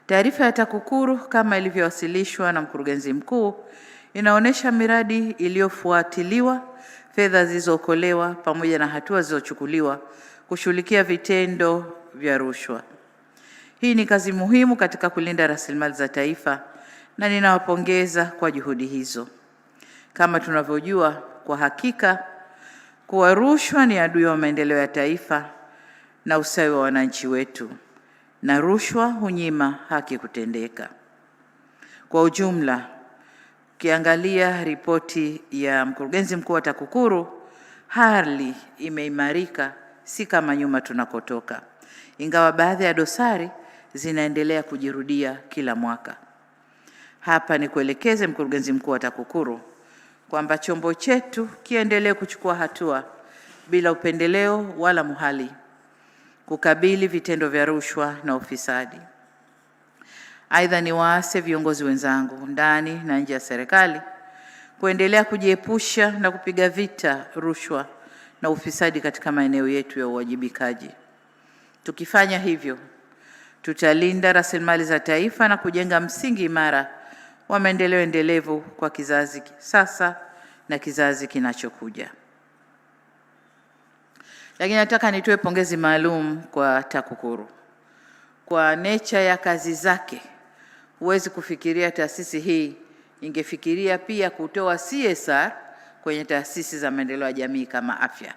Taarifa ya TAKUKURU kama ilivyowasilishwa na mkurugenzi mkuu inaonyesha miradi iliyofuatiliwa, fedha zilizookolewa, pamoja na hatua zilizochukuliwa kushughulikia vitendo vya rushwa. Hii ni kazi muhimu katika kulinda rasilimali za taifa na ninawapongeza kwa juhudi hizo. Kama tunavyojua kwa hakika kuwa rushwa ni adui wa maendeleo ya taifa na ustawi wa wananchi wetu, na rushwa hunyima haki kutendeka. Kwa ujumla, ukiangalia ripoti ya mkurugenzi mkuu wa TAKUKURU, hali imeimarika, si kama nyuma tunakotoka, ingawa baadhi ya dosari zinaendelea kujirudia kila mwaka. Hapa ni kuelekeze mkurugenzi mkuu wa TAKUKURU kwamba chombo chetu kiendelee kuchukua hatua bila upendeleo wala muhali kukabili vitendo vya rushwa na ufisadi. Aidha, ni waase viongozi wenzangu ndani na nje ya serikali kuendelea kujiepusha na kupiga vita rushwa na ufisadi katika maeneo yetu ya uwajibikaji. Tukifanya hivyo, tutalinda rasilimali za taifa na kujenga msingi imara wa maendeleo endelevu kwa kizazi sasa na kizazi kinachokuja. Lakini nataka nitoe pongezi maalum kwa TAKUKURU kwa nature ya kazi zake. Huwezi kufikiria taasisi hii ingefikiria pia kutoa CSR kwenye taasisi za maendeleo ya jamii kama afya,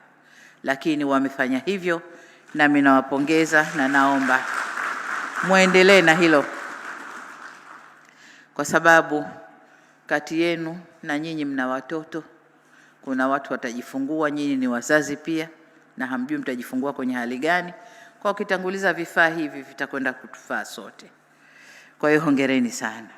lakini wamefanya hivyo, nami nawapongeza na naomba muendelee na hilo, kwa sababu kati yenu na nyinyi mna watoto, kuna watu watajifungua, nyinyi ni wazazi pia, na hamjui mtajifungua kwenye hali gani. Kwa ukitanguliza vifaa hivi vitakwenda kutufaa sote. Kwa hiyo hongereni sana.